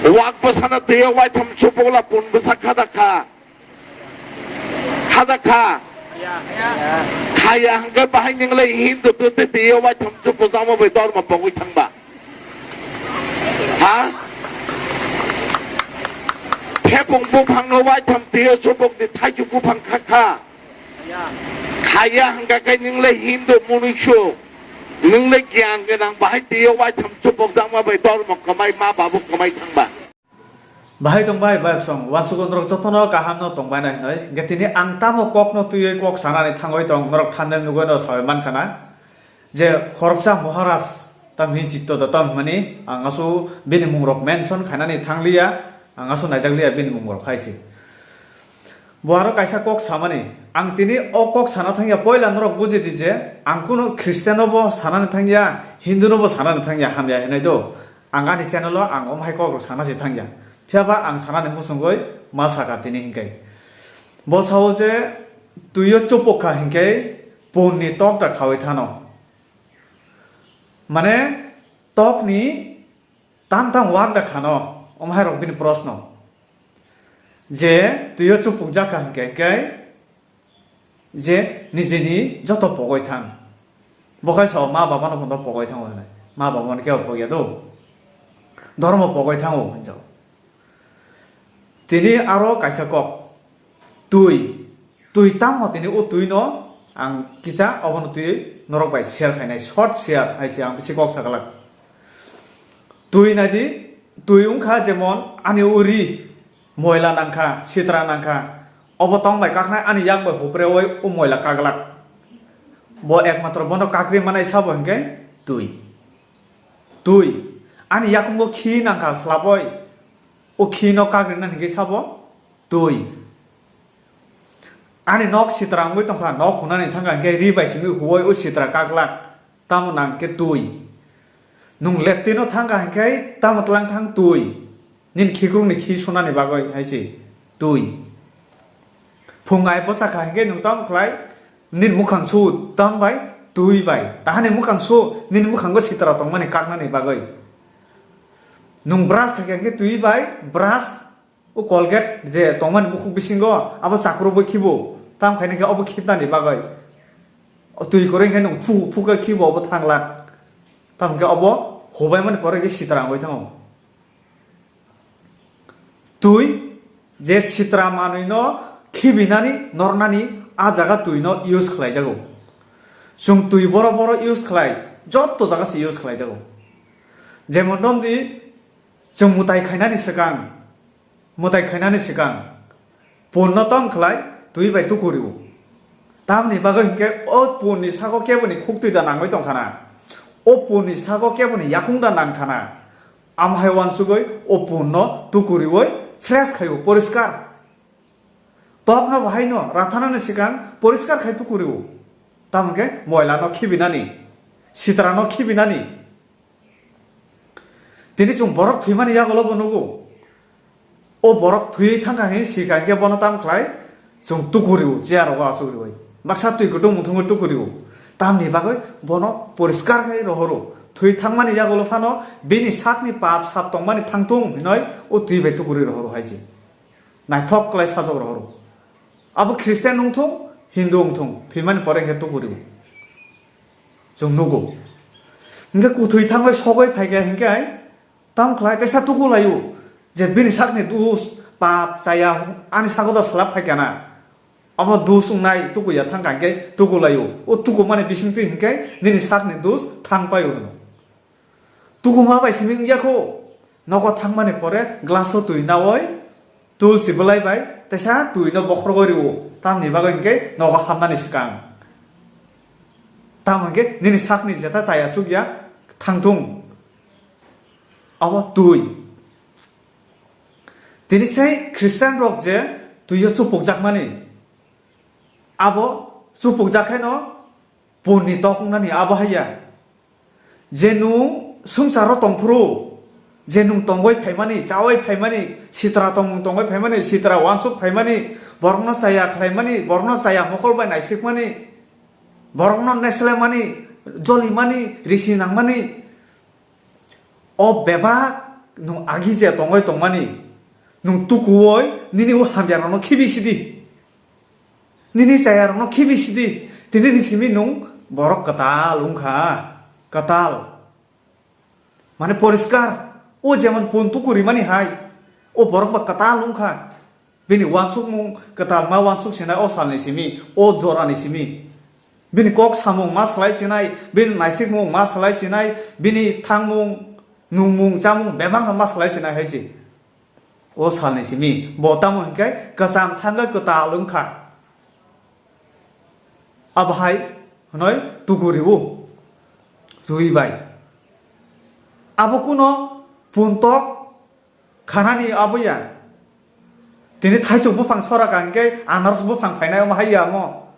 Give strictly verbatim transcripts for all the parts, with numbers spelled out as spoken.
Wak bwsano twi o waitham chubukla pun bwsa khada kha. Khada kha. Khaya hwnkhe bahai nwnglai Hindu twi twi o waitham chubuk jama bai dorma pogwi thangba. Ha? Thepung buphangno waitham twi o chubuk di thaichuk buphang kha kha. Khaya hwnkha khe nwng le Hindu munuisu, nwng le giyan gwnang, bahai twi o waitham chubuk jakma bai dormo kwmai, ma babu kwmai thangba. Bahai tongbai, bai song, wansukgo norok jotono kaham no tongbai nai hinoi. Hwnkhe tini ang tamo kok no twiwi kok sanani thangwi tong, norok thumbnail nugwi no sawi mankha na. Je khoroksa Maharaj tam hi chitto da tam hwnmani, ang asu bini mungrok mention khainani thangliya, ang asu naijakliya bini mungrok hai se. Bo aro kaisa kok samani, ang tini o kok sana thangya, poila norok buji di je, ang kuno Christian no bo sanani thangya, Hindu no bo sanani thangya, hamya hinai do. Ang ani channel o ang omo hai kok rok sana se thangya. Phiya ba ang sanani muchungwi ma saka tini hinkai. Bo sao je twi o chupuk kha hinkai pun ni tok da khawi thano. Mane tok ni tam tam wak da khano, omo hai rok bini proshno. Je twi o chupuk jak kha hinkai, hinkai je nijini joto pogoi thang. Bo khai sao ma baba no phono pogoi thango hinai. Ma baba no kebo pogya do. Dhormo pogoi thango hinjao. Tini aro kaisa kok. Twi. Twi tamo tini o twi no ang kisa obono twi norok bai share khainai, short share hai se ang bisi kok sakalak. Twi nai di, twi wngkha jemon ani uri moila nangkha, sitra nangkha. Obo tong bai kaknai ani yak bai hupre oi o moila kaglak. Bo ekmatro bono kakri manai sabo hinkhe twi. Twi. Ani yakungo khi nangkha slapoi. O khi no kagrina hinkhe sabo twi. Ani nok sitra wngwi tongkha, nok hunani thangkha hinkhe ri bai simi huoi o sitra kaglak. Tamo nang khe twi. Nwng leptino thangkha hinkhe tamo tlang thang twi. Nini khikrukni khi sunani bagwi hai se twi. Phung ai bwsa kha hinkhe nwng tamo khlai nini mukhang su tamo bai twi bai. Tahani mukhang su nini mukhango sitra tongmani kaknani bagwi. Nwng brush kha hinkhe twi bai brush o Colgate je tongmani bukhuk bisingo abo chakrubwi khibo. Tamo khaina khe obo khibnani bagwi. O twi kwrwi hinkhe nwng phu-, phukha khibo obo thanglak. Tamo khe obo hubaimani pore khe sitra wngwi thango. Twi je sitra manwi no khibinani nornani a jaga twi no use khlai jago. Chwng twi boro boro use khlai, jotto jaga se use khlai jago. Jemon romdi chwng mwtai khainani swkang, mwtai khainani swkang pun no tong khlai twi bai tuku rio. Tamni bagwi hinkhe o pun ni sago keboni khuktwi da nangwi tongkhana. O pun ni sago keboni yakung da nangkhana. Amo hai uansugwi o pun no tuku riwi fresh khaio, poriskar. Tok no bahai no rathanani swkang poriskar khai tuku rio. Tamo khe moila no khibinani, sitra no khibinani. Tini chwng borok thwimani yagulo bo nugo. O borok thwiwi thangkha hwnwi sikha hinkhe bono tam khlai chwng tuku rio, chair rogo achuk riwi. Baksa twi kutung muthungwi tuku rio. Tamni bagwi bono poriskar khai rohoro. Thwi thangmani yagulo phano bini sakni pap sap tongmani thangthung hwnwi o twi bai tuku ri rohoro hai se. Naithok klai sajok rohoro. Abo Christian wngthung, Hindu wngthung, thwimani pore hinkhe tuku rio. Chwng nugo. Hinkhe kuthwi thangwi sogwi phaikha hinkhe tam khlai teisa tuku laio. Je bini sakni dus, pap, chaya, ani sago da slap phaikha na. Abo dus wngnai tuku ya thangkha hinkhe tuku laio. O tuku mani bisingtwi hinkhe nini sakni dus thang paio hwno. Tukuma bai simi wngya kho. Nogo thangmani pore glass o twi nawi tulsi bwlai bai teisa twi no bokhorogwi rio. Tamni bagwi hinkhe nogo hamnani swkang. Tamo hinkhe nini sakni jeta chaya chukya thangthung. Abo twi. Tini sai Christian rok je twi o chupukjakmani. Abo chupukjak khe no Punni tok wngnani abo hai ya. Je nwng swngcharo tongphuru, je nwng tongwi phaimani, chawi phaimani, sitra tongmung tongwi phaimani, sitra uansuk phaimani, borokno chaya khlaimani, borokno chaya mokol bai naisikmani, borokno neslemani, jolimani, risi nangmani, o bebak Nwng agi je tongoi tongmani, nwng tukuoi nini o hamyarokno khibi sidi. Nini chayarokno khibi sidi. Tini ni simi nwng borok kwtal wngkha. Kwtal. Mane poriskar. O jemon pun tuku rimani hai. O borok ba kwtal wngkha. Bini uansukmung kwtal ma uansuk sinai o salni simi, o jorani simi. Bini kok samung ma salai sinai, bini naisikmung ma salai sinai, bini thangmung, nungmung, chamung bebakno ma salai sinai hai se. O salni simi, bo tamo hinkhe kwcham thangkhe kwtal wngkha. Abo hai hwnwi tuku rio, twi bai. Abo kuno puntok khanani abo ya. Tini thaichuk buphang sora ka hinkhe anaros buphang phainai omo hai ya mo.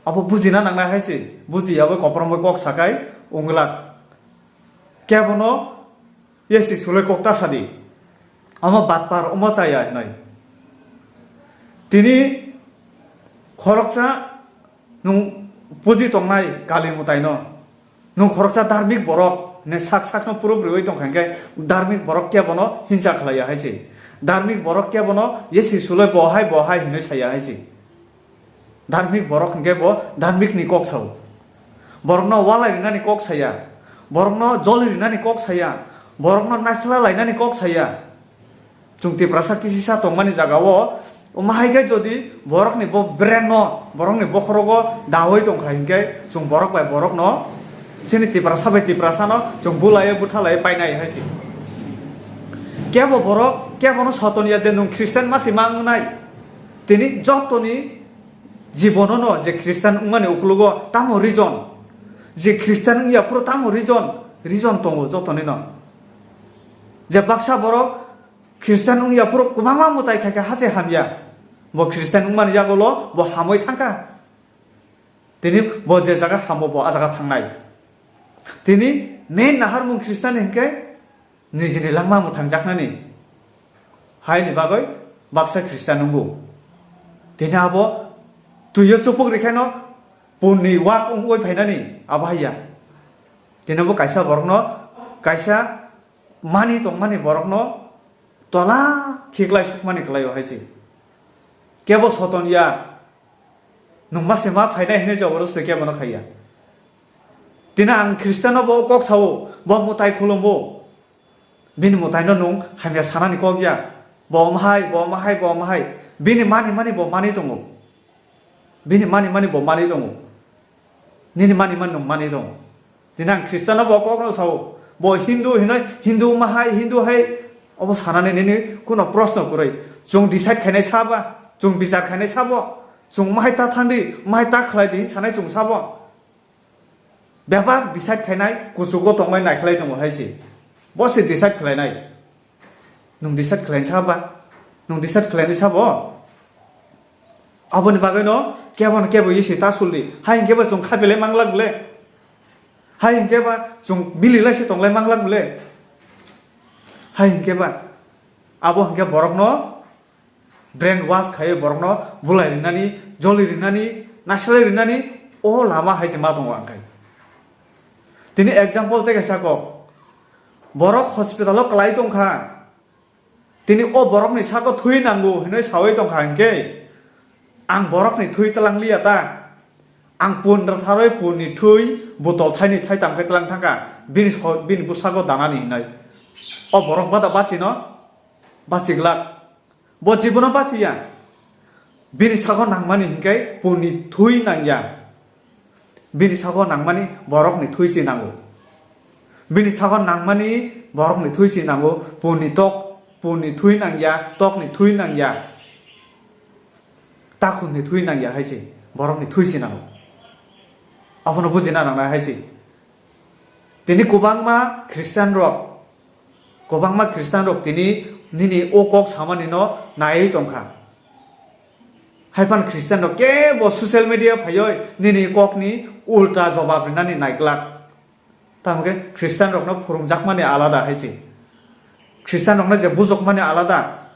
Abo bujina nangnai hai se, buji abo kopromoi kok sakai wnglak. Kebono yesi sulai kok ta sadi. Omo batpar omo chaya hinoi. Tini khoroksa nwng puji tongnai kali mwtaino. Nwng khoroksa dharmik borok hinwi sak sakno proof riwi tongkha hinkhe dharmik borok kebono hinsa khlaiya hai se. Dharmik borok kebono yesi sulai bo hai bo hai hinwi saya hai se. Dharmik borok hinkhe bo dharmikni kok sao. Borokno walai rinani kok saya. Borokno joli rinani kok saya. Borokno naisla lainani kok saya. Chwng Tiprasa kisisa tongmani jagao, omo hai khe jodi borokni bo brain no, borokni bokhorogo daui tongkha hinkhe chwng borok bai borokno, chini Tiprasa bai Tiprasano chwng bulaiwi buthalaiwi painai hai se. Kebo borok, kebono soton ya je nwng Christian masi ma wngnai. Tini jotoni jibono no je Christian wngmani ukologo tamo reason? Je Christian wngya phuru tamo reason? Reason tongo jotoni no. Je baksa borok Christian wngya phuru kwbangma mwtai khai khe hache hamya. Bo Christian wngmani yagulo bo hamwi thangkha. Tini bo je jaga hamo bo a jaga thangnai. Tini main naharmung Christian hinkhe nijini langma mwthangjaknani. Haini bagwi baksa Christian wngo. Tini abo twio chupuk rikhaino punni wak wngwi phainani abo haiya. Tini bo kaisa borokno kaisa mani tongmani borokno tola khiklai sukmani kwlaio hai se. Kebo soton ya, nwng ma se ma phainai hinwi joborosti kebono khaiya. Tini ang Christiano bo kok sao, bo mwtai khulumbo. Bini mwtaino nwng hamya sanani kok ya. Bo omo hai, bo omo hai, bo omo hai. Bini mani mani bo mani tongo. Bini mani mani bo mani tongo. Nini mani mani nwng mani tongo. Tini ang Christiano bo kokno sao. Bo Hindu hinoi, Hindu ma hai, Hindu hai. Obo sanani nini kuno proshno kwrwi. Chwng decide khainai saba, chwng bichar khainai sabo. Chwng ma hai ta thangdi, ma hai ta khlaidi hin sanai chwng sabo. Bebak decide khainai kuchugo tongmai naikhlai tongo hai se. Bo se decide khlainai. Nwng decide khlainai saba? Nwng decide khlainai sabo? Aboni bagwino kebo no kebo isi ta suldi. Hai hinkhe ba chwng khabilai manglak bole. Hai hinkhe ba chwng bililai se tonglai manglak bole. Hai hinkhe ba abo hinkhe borokno brain wash khaiwi borokno bulai rinani, joli rinani, naisalai rinani o lama hai se ma tongo ang khai. Tini example tei kaisa kok. Borok hospital o kwlai tongkha. Tini o borokni sako thwi nango hinwi sawi tongkha hinkhe ang borokni thwi twlang liya ta? Ang pun rwtharwi punni thwi botol thaini thaitham khe twlang thangkha bini so-, bini bwsako danani hinwi. O borok bada bachino bachiglak. Bo jibono bachiya. Bini sago nangmani hinkhe puni thwi nangya. Bini sago nangmani borokni thwi se nango. Bini sago nangmani borokni thwi se nango. Puni tok, puni thwi nangya, tokni thwi nangya. Takhukni thwi nangya hai se, borokni thwi se nango. Abono bujina nangnai hai se. Tini kwbangma Christian rok, kwbangma Christian rok tini nini o kok samani no naiwi tongkha. Haiphano Christian rok kebo social media phaiwi nini kokni ulta jobab rinani naiglak. Tamo khe Christian rokno phwrwngjakmani alada hai se. Christian rokno je bujokmani alada.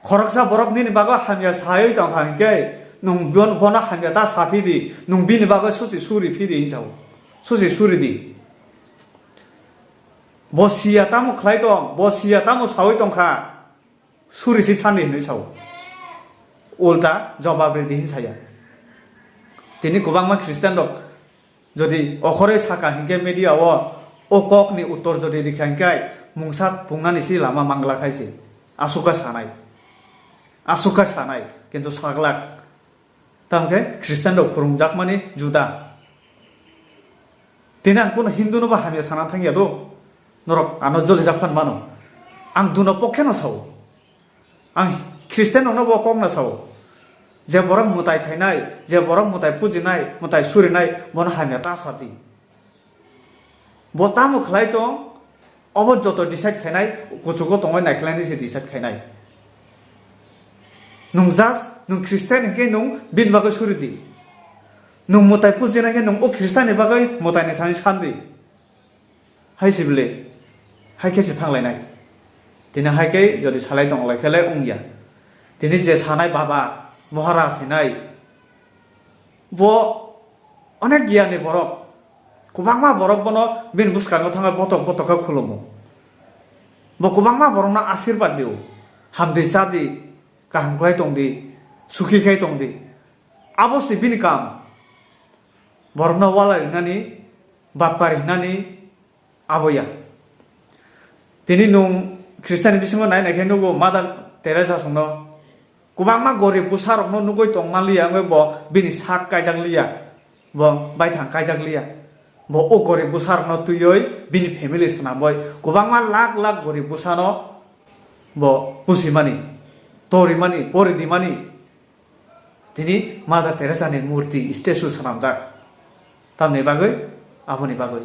Khoroksa borok nini bagwi hamya saywi tongkha hinkhe nwng bon-, bono hamya ta saphi di, nwng bini bagwi suchi suri phi di hinjao. Suchi suri di. Bo siya tamo khlai tong, bo siya tamo sawi tong kha, suri si sandi hinwi sao. Ulta jobab ridi hin saya. Tini kwbangma Christian rok jodi okhoroi saka hinkhe media o, o kok ni uttor jodi rikha hinkhe mungsa pungnani si lama mangla khai si. Asukha sanai. Asukha sanai. Kintu saglak. Tamkhe Christian rok phwrwngjakmani juda. Tini ang kuno Hindu no bo hamya sana thangya do. Norok ano jolijak phan mano. Ang duno pokhe no sao. Ang Christian rokno bo kok no sao. Je borok mwtai khainai, je borok mwtai pujinai, mwtai surinai, bono hamya ta sa di. Bo tamo khlai tong, obo joto decide khainai, kuchugo tongwi naikhlaini se decide khainai. Nung just, nung Christian hinkhe nung bini bagwi suri di. Nung mwtai pujinai khe nung o Christian ni bagwi mwtai ni thani san di. Hai se bile, hai khe se thanglainai. Tini hai khe jodi salai tong lai khe le wngya. Tini je sanai baba, Maharaj hinai, bo onek giyani borok. Kwbangma borok bono bini bwskango thangwi botok botok khe khulumo. Bo kwbangma borokno asirwad dio. Hamdi cha di, kaham khlai tong di, sukhi khai tong di. Abo se bini kam. Borokno walai rinani, batpari hinani abo ya. Tini nung Christian bisingo nai nai khe nugo Mother Teresa songno. Kwbangma gorib bwsarokno nugwi tong manliya, wngwi bo bini sak kaijak liya, bo baithang kaijak liya. Bo o gorib bwsarokno twiwi bini family swnamwi kwbangma lakh lakh gorib bwsano bo pusimani, torimani, poridimani. Tini Mother Teresa ni murti, statue swnamjak. Tamni bagwi, aboni bagwi.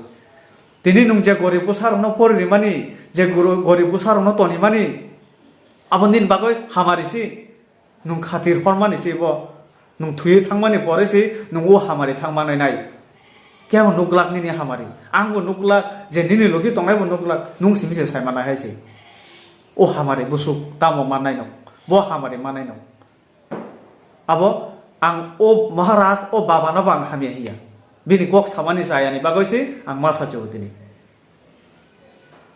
Tini nung je gorib bwsarokno poririmani, je guru-, gorib bwsarokno tonimani, abo nini bagwi hamari si. Nung khatir hormani si bo. Nung thwiwi thangmani pore si nung o hamari thang manwi nai. Kebo nuklak nini hamari. Ang bo nuklak, je nini logi tongnai bo nuklak. Nung simi se sai manai hai se. O hamari busuk tamo mannai no. Bo hamari manai no. Abo ang o Maharaj, o baba no bo ang hamya hiya. Bini kok samani chayani bagwi se ang ma sachi o tini.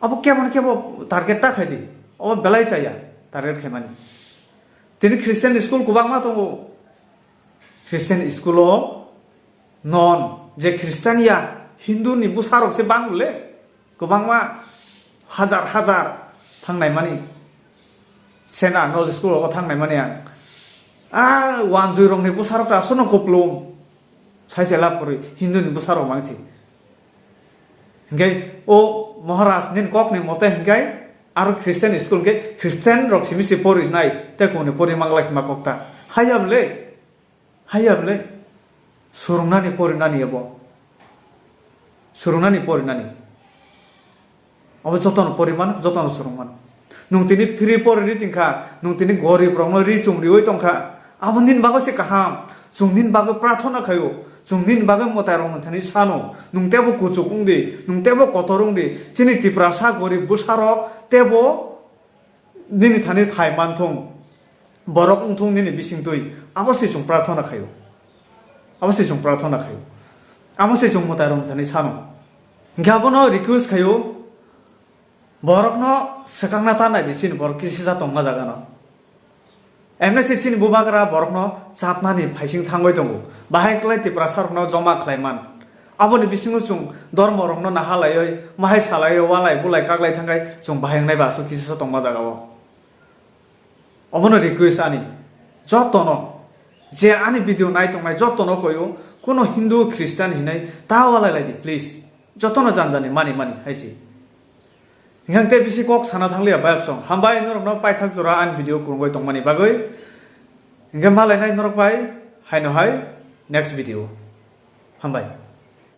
Abo kebo no kebo target ta khai di. Abo belai chaya target khaimani. Tini Christian school kwbangma tongo. Christian school o non je Christian ya, Hindu ni bwsarok se bang le. Kwbangma hajar hajar thangnai mani. Saint Arnold school rogo thangnai mani ang. A wanjui rok ni bwsarok ta sono kuplung. Sai se lab kwrwi Hindu ni bwsarok mangsi. Hinkhe o Maharaj nini kok ni mote hinkhe aro Christian school hinkhe Christian rok simi se pori nai, tei kung ni pori manglai ma kok ta. Haiya bwle, haiya bwle. Surungnani porinani abo. Surungnani porinani. Abo jotono poriman, jotono surungman. Nung tini free poriri tingkha, nung tini gorib rokno ri chum riwi tongkha. Abo nini bagwi se kaham. Chwng nini bagwi prathona khaio. Chwng nini bagwi mwtai rokno thani sano. Nung tebo kuchuk wngdi, nung tebo kotor wngdi. Chini Tiprasa gorib bwsarok tebo nini thani thai manthung, borok wngthung nini bisingtwi, abo se chwng prathona khaio, abo se chwng prathona khaio, abo se chwng mwtai rok thani sano. Hinkhe abono request khaio, borokno swkangna ta nai di, chini borok kisisa tongma jagano. Emne se chini bubagra borokno chatnani phaising thangwi tongo, bahai kwlai Tiprasa rokno joma khlai man. Aboni bisingo chwng dormo rokno naha laiwi, mahai salaiwi, walai bulai kaklai thangkhai chwng bahai wngnai ba aswk kisa tongma jagao. Obono request ani, jotono, je ani video nai tongnai jotono koyo, kuno Hindu, Christian hinai ta walai lai di, please. Jotono janjani mani mani hai se. Hinkhe tei bisi kok sana thangliya bayapsong. Hambai norokno paithak jora ani video kwrwngwi tongmani bagwi. Hinkhe malainai norok bai haino hai next video. Hambai.